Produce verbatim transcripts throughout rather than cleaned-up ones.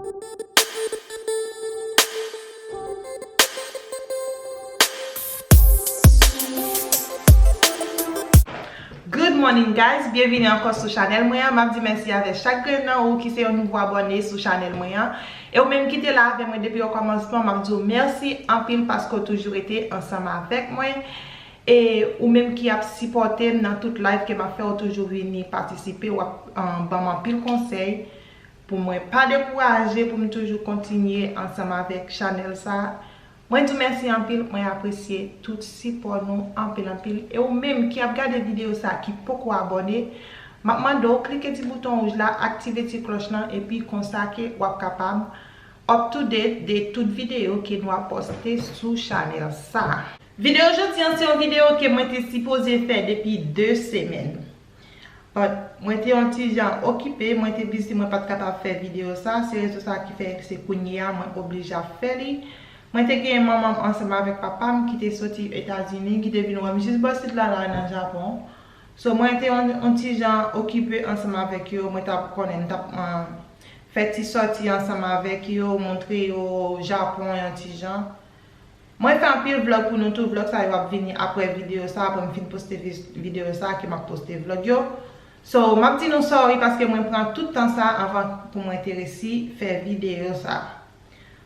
Good morning, guys, byenvini ankò sou chanèl mwen an. M ap di mèsi avè chak grenn nan ou ki se yon nouvo abòne sou chanèl mwen an. E ou menm ki te la avè mwen depi okòmansman, m ap di w mèsi anpil paske w toujou rete ansanm avèk mwen. E ou menm ki ap sipòte m nan tout live ke m ap fè, ou toujou vini patisipe, w ap, um, ban m anpil konsèy pou mwen pa dekouraje, pou m toujou kontinye ansanm avèk chanèl sa. Mwen di w mèsi anpil, mwen apresye tout sipò nou anpil, anpil. E ou menm ki ap gade videyo sa, ki poko abòne, m ap mande w klike ti bouton wouj la, aktive ti klòch lan, epi konsa ke w ap kapab up to date de tout videyo ke nou ap poste sou chanèl sa. Videyo jodi an se yon videyo ke mwen te sipoze fè depi de semèn. But mwen te yon ti jan okipe, mwen te bizi, mwen pa t kapab fè videyo sa. Se rezon sa ki fè se kounye a mwen oblije ap fè li. Mwen te gen manman m ansanm avèk papa m ki te soti Etazini, ki te vin wè m jis bò sit la la nan Japon. So mwen te yon, yon ti jan okipe ansanm avèk yo, mwen t ap konnen, m t ap, um, fè ti sòti ansanm avèk yo, montre yo Japon yon ti jan. Mwen fè anpil vlòg pou nou tou, vlòg sa yo ap vini apre videyo sa, apre m fin poste vi-, videyo sa ke m ap poste vlòg yo. So, m ap di nou sorry paske mwen pran tout tan sa anvan pou mwen te resi fè videyo sa.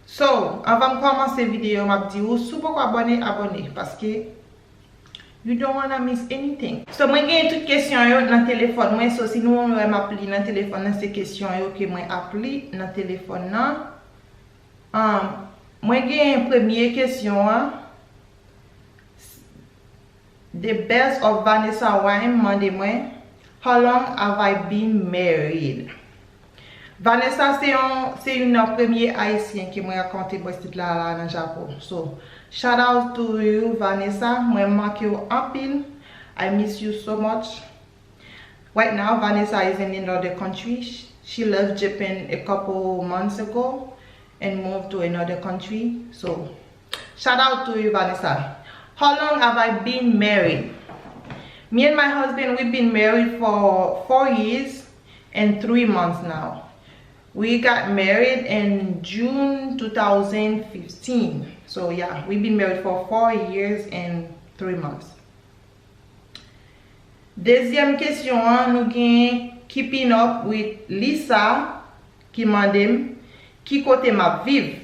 So, anvan m kòmanse videyo, m ap di ou, si w poko abòne, abòne, paske you don't wanna miss anything. So, mwen gen tout kesyon yo nan telefòn mwen, so si nou wè m ap li nan telefòn nan, se kesyon yo ke mwen ap li nan telefòn nan. Um, mwen gen premye kesyon an. The Best of Vanessa Wine mande mwen, "How long have I been married?" Vanessa se yon, se youn nan premye Ayisyen ke mwen rankontre bò sit la la nan Japon. So, shout out to you, Vanessa. Mwen manke w anpil. I miss you so much. Right now, Vanessa is in another country. Sh-, she left Japan a couple months ago and moved to another country. So, shout out to you, Vanessa. How long have I been married? Me and my husband, we've been married for four years and three months now. We got married in June two thousand fifteen. So, yeah, we've been married for four years and three months. Dezyèm kesyon an, nou gen Keeping Up with Lisa ki mande m ki kote m ap viv.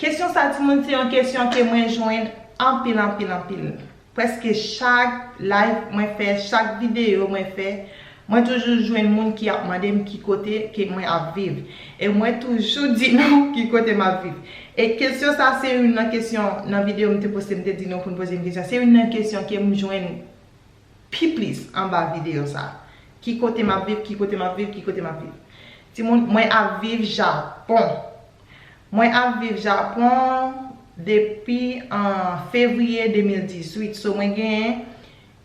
Kesyon sa, timoun, se yon kesyon ke mwen jwenn anpil, anpil, anpil. Prèske chak live mwen fè, chak videyo mwen fè, mwen toujou jwenn moun ki ap mande m ki kote ke mwen ap viv. E mwen toujou di nou ki kote m ap viv. E kesyon sa, se youn nan kesyon, nan videyo m te poste, m te di nou pou n poze m kesyon. Se youn nan kesyon ke m jwenn pi plis anba videyo sa. Ki kote m ap viv, ki kote m ap viv, ki kote m ap viv. Timoun, mwen ap viv Japon. Mwen ap viv Japon depi an fevriye de mil dizuit. So, mwen gen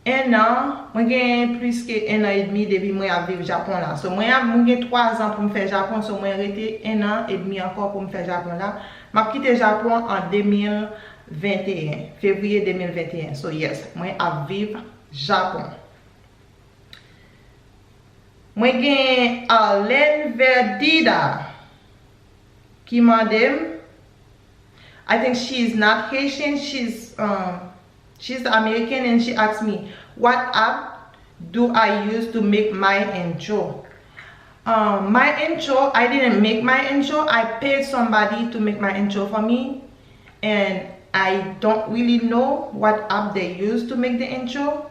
en an, mwen gen plis ke en an edmi depi mwen ap viv Japon la. So, mwen ap, mwen gen twa zan pou m fè Japon, so mwen rete en an edmi ankò pou m fè Japon la. M ap kite Japon an de mil venteyen, fevriye de mil venteyen. So, yes, mwen ap viv Japon. Mwen gen Arlene Verdida ki mande m, I think she's not Haitian, she's, um, she's American, and she asked me, "What app do I use to make my intro?" Um, my intro, I didn't make my intro. I paid somebody to make my intro for me, and I don't really know what app they use to make the intro.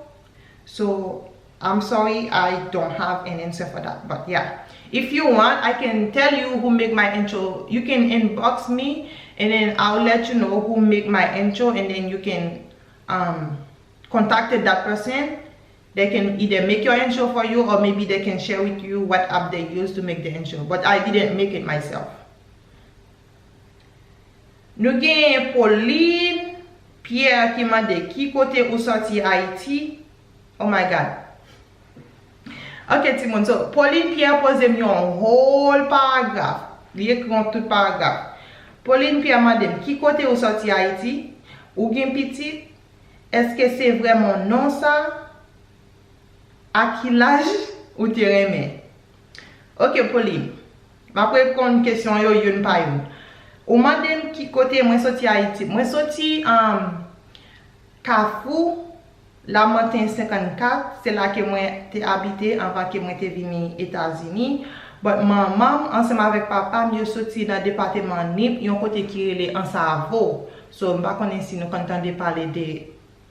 So, I'm sorry, I don't have an answer for that. But yeah, if you want, I can tell you who make my intro. You can inbox me, and then I'll let you know who make my intro, and then you can, um, contact that person. They can either make your intro for you, or maybe they can share with you what app they use to make the intro. But I didn't make it myself. Nou genyen Pauline Pierre ki mande ki kote ou sòti Ayiti. Oh my God. Ok, timoun. So, Pauline Pierre poze m yon whole paragraph. Li ekri yon tout paragraph. Pauline Pierre mande m ki kote ou sòti Ayiti? Ou gen pitit? Èske se vrèman non sa? A ki laj ou te renmen? Ok, Pauline. M ap reponn kesyon yo youn pa youn. Ou mande m ki kote mwen soti Ayiti. Mwen soti, um, Kafou, Lamanten senkannkat, se la ke mwen te abite anvan ke mwen te vini Etazini. But manman m ansanm avèk papa m yo soti nan depatman Nip, yon kote ki rele Ansavo. So, m pa konnen si nou konn tande pale de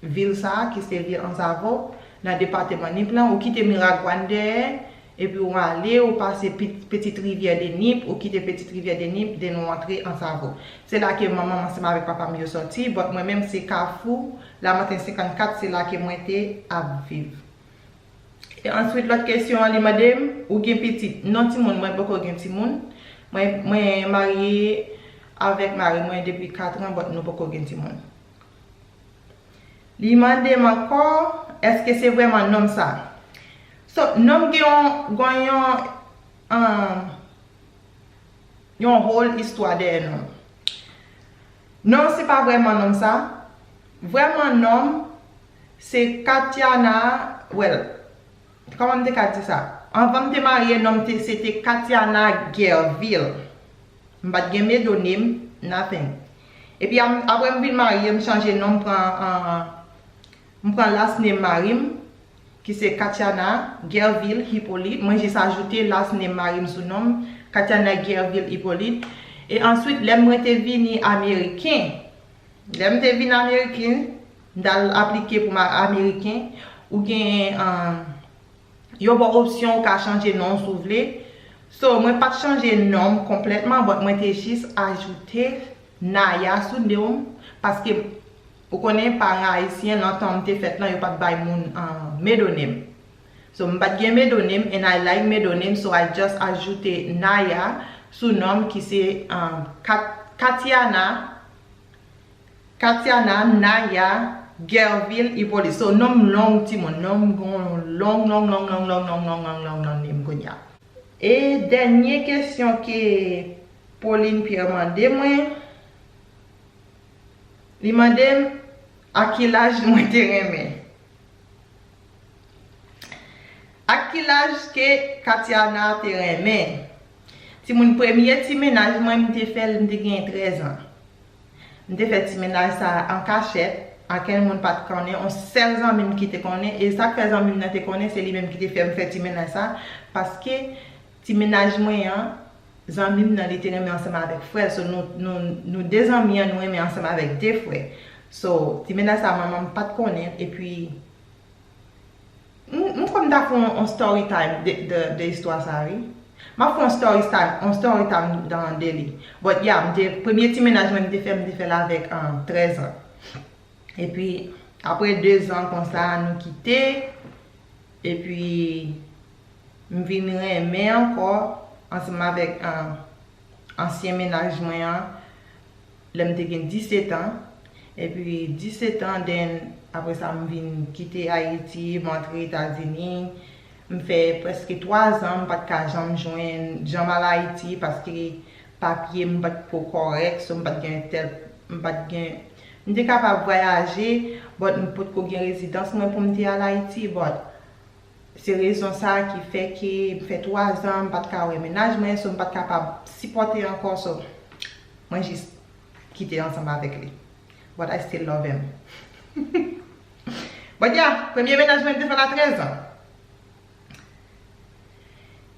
vil sa a, ki se vil Ansavo, nan depatman Nip lan. Ou kite Miragwàn dèyè, epi ou ale, ou pase Pit-, Petite Rivière de Nip, ou kite Petite Rivière de Nip, then ou antre Ansavo. Se la ke manman m ansanm avèk papa m yo sòti, but mwen menm se Kafou, Lamanten senkannkat, se la ke mwen te ap viv. E answit, lòt kesyon an, li mande m, ou gen pitit? Non, timoun, mwen poko gen timoun. Mwen, mwen marye avèk mari mwen depi kat an, but nou poko gen timoun. Li mande m ankò, èske se vrèman nonm sa? So, nonm gen yon, gen yon, um, yon whole istwa dèyè nonm. Non, se pa vrèman nonm sa. Vrèman nonm, se Katiana, well, kòman m te ka di sa? Anvan m te marye, nonm te, se te Katiana Gerville. M pa t gen middle name, nothing. Epi am-, apre m vin marye, m chanje non, m pran, an, m pran last name mari m, ki se Katiana Gerville Hippolyte. Mwen jis ajoute last name mari m sou non m, Katiana Gerville Hippolyte. E answit, lè mwen te vini Ameriken, lè m te vin Ameriken, m t al aplike pou m a-, Ameriken, ou gen, an, yo ba w opsyon ou ka chanje non w si w vle. So, mwen pa t chanje non m konplètman, but mwen te jis ajoute Naya sou non m, paske ou konnen paran ayisyen, nan tan m te fèt lan, yo pa t bay moun, an, middle name. So, m pa t gen middle name, and I like middle name, so I just ajoute Naya sou non m ki se, an, Kat-, Katiana, Katiana Naya Gerville Hippolyte. So, non m long, timoun. Non m gon long, long, long, long, long, long, long, long, long, long, long name kounye a. E dènye kesyon ke Pauline Pierre mande mwen, li mande m a ki laj mwen te renmen. Ak ki laj ke Katiana te renmen? Timoun, premye ti mennaj mwen, m te fè l, m te gen trèz an. M te fè ti mennaj sa a an kachèt, ankenn moun pa t konnen, yon sèl zanmi m ki te konnen, e sa k fè zanmi m nan te konnen, se li menm ki te fè m fè ti mennaj sa a, paske ti mennaj mwen an, zanmi m nan, li te renmen ansanm avèk frè l, so nou, nou, nou de zanmi an, nou renmen ansanm avèk de frè. So, ti mennaj sa a, manman m pa t konnen l, epi M, m kwè m ta fè yon, yon story time de, de, de istwa sa, wi. M ap fè yon story time, yon story time dan, de li. But yeah, m te, premye ti mennaj mwen m te fè, m te fè l avèk, um, trèz an. Epi, apre de zan konsa, nou kite. Epi, m vin renmen ankò, ansanm avèk, um, ansyen mennaj mwen an, lè m te gen disèt an. Epi disèt an, then, apre sa, m vin kite Ayiti, m antre Etazini. M fè prèske twa zan, m pa t ka janm jwenn, janm al Ayiti, paske papye m pa t ko kòrèk, so m pa t gen tèl, m pa t gen, m te kapab vwayaje, but m potko gen rezidans mwen pou m te al Ayiti, but Se rezon sa a ki fè ke m fè twa zan, m pa t ka wè mennaj mwen, so m pa t kapab sipòte ankò, so mwen jis kite ansanm avèk li. But I still love him. But yeah, premye mennaj mwen m te fè l a trèz an.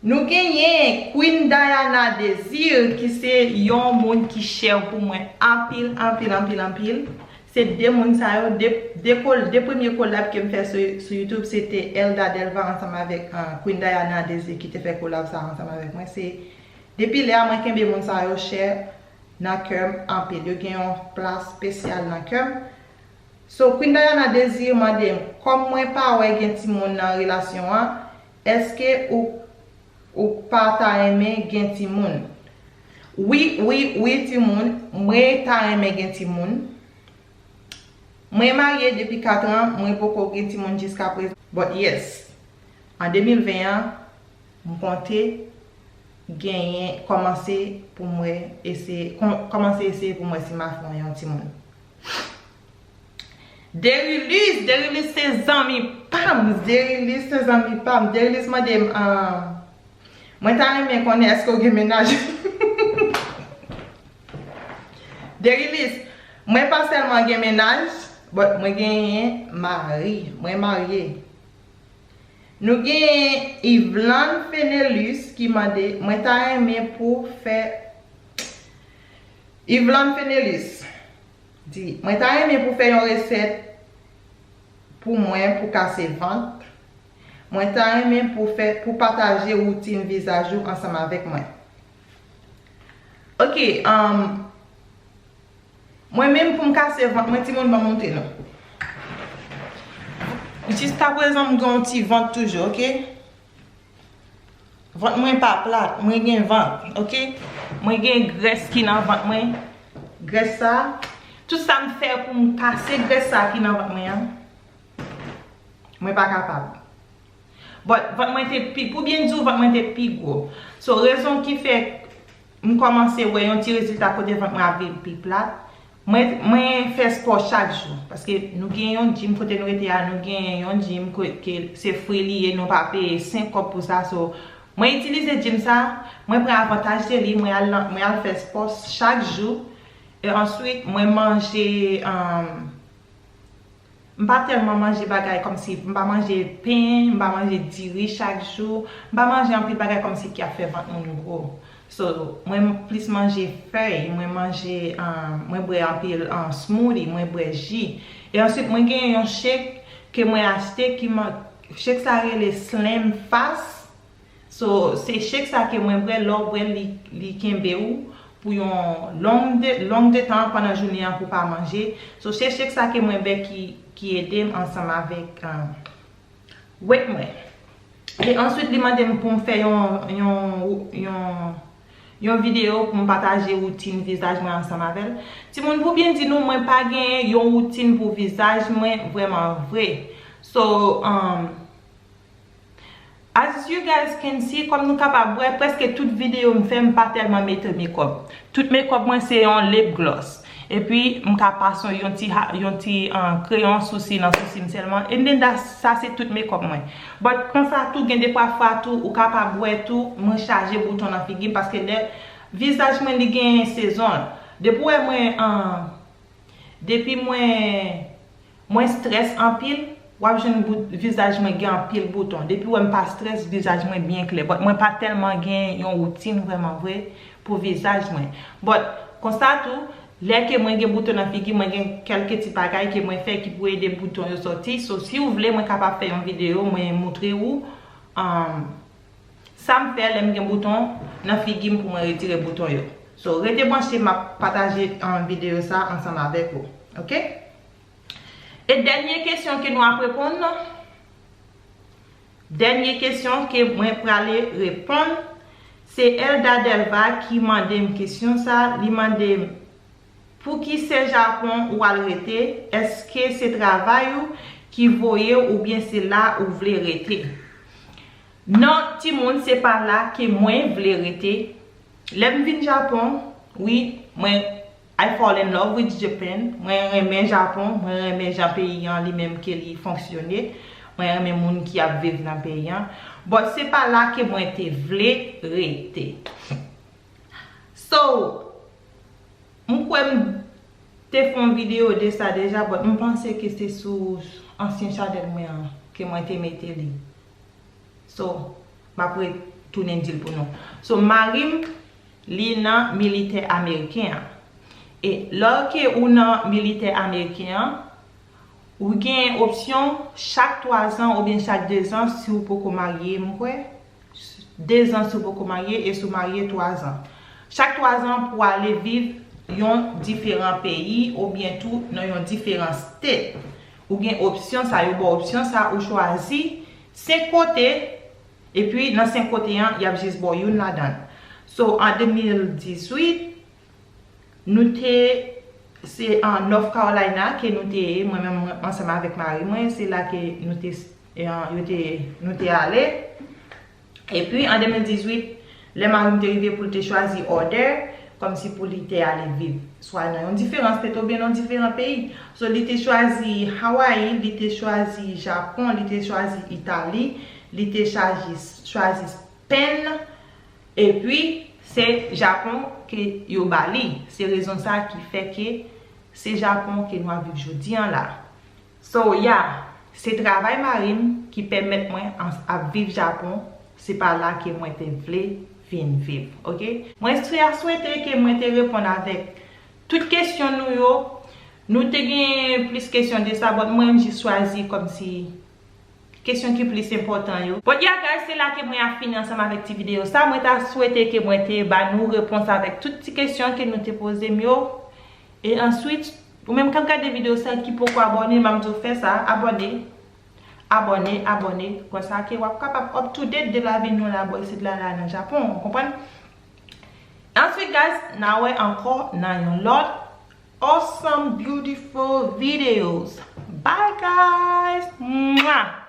Nou genyen Queen Diana Desir, ki se yon moun ki chè pou mwen anpil, anpil, anpil, anpil. Se de moun sa yo, de, de kol-, de premye kolab ke m fè sou, sou YouTube, se te Elda Delva ansanm avèk, ah, Queen Diana Desir ki te fè kolab sa ansanm avèk mwen. Se, depi lè a, mwen kenbe moun sa yo chè nan kè m anpil. Yo gen yon plas espesyal nan kè m. So, Queen Diana Desir mande m, kòm mwen pa wè gen timoun nan relasyon an, èske ou, ou pa ta renmen gen timoun? Wi, wi, wi, timoun, mwen ta renmen gen timoun. Mwen marye depi kat an, mwen poko gen timoun jiskaprezan. But yes, an de mil ven an, m konte genyen, kòmanse pou mwen eseye, kòm-, kòmanse eseye pou mwen si m a fè yon timoun. Derilus, Derilus se zanmi pa m, Derilus se zanmi pa m. Derilus mande m, ah, Mwen ta renmen konnen èske w gen mennaj. Derilis, mwen pa sèlman gen mennaj, but mwen genyen mari. Mwen marye. Nou genyen Yvlan Fenelus ki mande, mwen ta renmen pou fè Yvlan Fenelus di, mwen ta renmen pou fè yon resèt pou mwen pou kase vant. Mwen ta renmen pou fè, pou pataje woutin vizaj ou ansanm avèk mwen. Ok, um, mwen menm pou m kase vant mwen, timoun ban m montre nou. Jiskaprezan m gen yon ti vant toujou, ok? Vant mwen pa plat, mwen gen vant, ok? Mwen gen grès ki nan vant mwen. Grès sa, tout sa m fè pou m kase grès sa ki nan vant mwen an, mwen pa kapab. But vant mwen te pi, pou byen di w, vant mwen te pi gwo. So, rezon ki fè m kòmanse wè yon ti rezilta kote vant mwen ap vin pi plat, mwen, mwen fè spò chak jou. Paske nou gen yon gym kote nou rete a, nou gen yon gym ke se free li ye, nou pa peye senk kòb pou sa. So, mwen itilize gym sa, mwen pran avantaj de li, mwen al, mwen al fè spò chak jou. E answit, mwen manje, um, m pa tèlman manje bagay kòmsi, m pa manje pen, m pa manje diri chak jou, m pa manje anpil bagay kòmsi ki ap fè vant moun gwo. So, mwen plis manje fèy, mwen manje, um, mwen bwè anpil, um, smoothie, mwen bwè ji. E answit, mwen gen yon shake ke mwen achte ki man, shake sa rele Slim Fast. So, se shake sa ke mwen bwè, lè w bwè l, li, li kenbe w pou yon long de, long de tan pandan jounen an pou w pa manje. So, se shake sa ke mwen bwè ki, ki ede m ansanm avèk, um, weight mwen. E answit, li mande m pou m fè yon, yon, yon, yon videyo pou m pataje woutin vizaj mwen ansanm avè l. Timoun, pou byen di nou, mwen pa gen yon woutin pou vizaj mwen vrèman vre. So, um, as you guys can see, kòm nou kapab wè, prèske tout videyo m fè, m pa tèlman mete makeup. Tout makeup mwen se yon lip gloss. Epi, m ka pase yon ti, ha- yon ti, uh, kreyon sousi nan sousi m sèlman. And then, that- sa se tout makeup mwen. But konsa tou, gen de pwa fwa tou, ou kapab wè tou, mwen chaje bouton nan figi m, paske lè vizaj mwen li gen sezon. Depi w wè mwen, uh, depi mwen, mwen strès anpil, w ap jwenn bout- vizaj mwen gen anpil bouton. Depi w wè m pa strès, vizaj mwen byen klè. But mwen pa tèlman gen yon woutin vrèman vre pou vizaj mwen. But konsa tou, lè ke mwen gen bouton nan figi, mwen gen kèlke ti bagay ke mwen fè ki pou ede bouton yo sòti. So, si w vle, mwen kapab fè yon videyo, mwen montre ou, um, sa m fè lè m gen bouton nan figi m pou mwen retire bouton yo. So, rete branche, m ap pataje, um, videyo sa ansanm avèk ou. Ok? E dènye kesyon ke nou ap reponn, dènye kesyon ke mwen prale reponn, se Elda Delva ki mande m kesyon sa. Li mande m, "Pouki se Japon ou al rete? Èske se travay ou ki voye w oubyen se la ou vle rete?" Non, timoun, se pa la ke mwen vle rete. Lè m vin Japon, wi, mwen, I fall in love with Japan. Mwen renmen Japon, mwen renmen jan peyi an li menm ke li fonksyone. Mwen renmen moun ki ap viv nan peyi an. But se pa la ke mwen te vle rete. So, m kwè m te fè yon videyo de sa deja, but m panse ke se sou ansyen chanèl mwen an ke mwen te mete li. So, m ap retounen di l pou nou. So, mari m, li nan militè ameriken an. E lè ke ou nan militè ameriken an, ou gen opsyon chak twa zan oubyen chak de zan, si w poko marye, m kwè, de zan si w poko marye, e si w marye, twa zan. Chak twa zan pou w ale viv yon diferan peyi oubyen tou nan yon diferan state. Ou gen opsyon sa, yo ba w opsyon sa, ou chwazi senk kote, epi nan senk kote an, y ap jis ba w youn ladan l. So, an de mil dizuit, nou te, se an North Carolina ke nou te ye, mwen menm, mwen, ansanm avèk mari mwen, se la ke nou te, e, an, yo te, nou te ale. Epi, an de mil dizuit, lè mari m te rive pou l te chwazi òdè, kòmsi pou li te ale viv, swa nan yon diferan state oubyen nan yon diferan peyi. So, li te chwazi Hawaii, li te chwazi Japon, li te chwazi Itali, li te chaji, chwazi Spain, Epi, se Japon ke yo ba li. Se rezon sa ki fè ke se Japon ke nou ap viv jodi an la. So, yeah, se travay mari m ki pèmèt mwen an- ap viv Japon. Se pa la ke mwen te vle vin viv, oke? Mwen swe- swete ke mwen te reponn avèk tout kesyon nou yo. Nou te gen plis kesyon de sa, but mwen jis chwazi kòmsi kesyon ki plis enpòtan yo. But yeah, guys, se la ke mwen ap fini ansanm avèk ti videyo sa. Mwen ta swete ke mwen te ba nou repons avèk tout ti kesyon ke nou te poze m yo. E answit, ou menm k ap gade videyo sa ki poko abòne, m ap di w fè sa, abòne. Abòne, abòne. Konsa ke w ap kapab up to date de lavi nou la bò isit la, la nan Japon, ou konprann? Answit, guys, n a wè ankò nan yon lòt awesome, beautiful videos. Bye, guys! Mwah!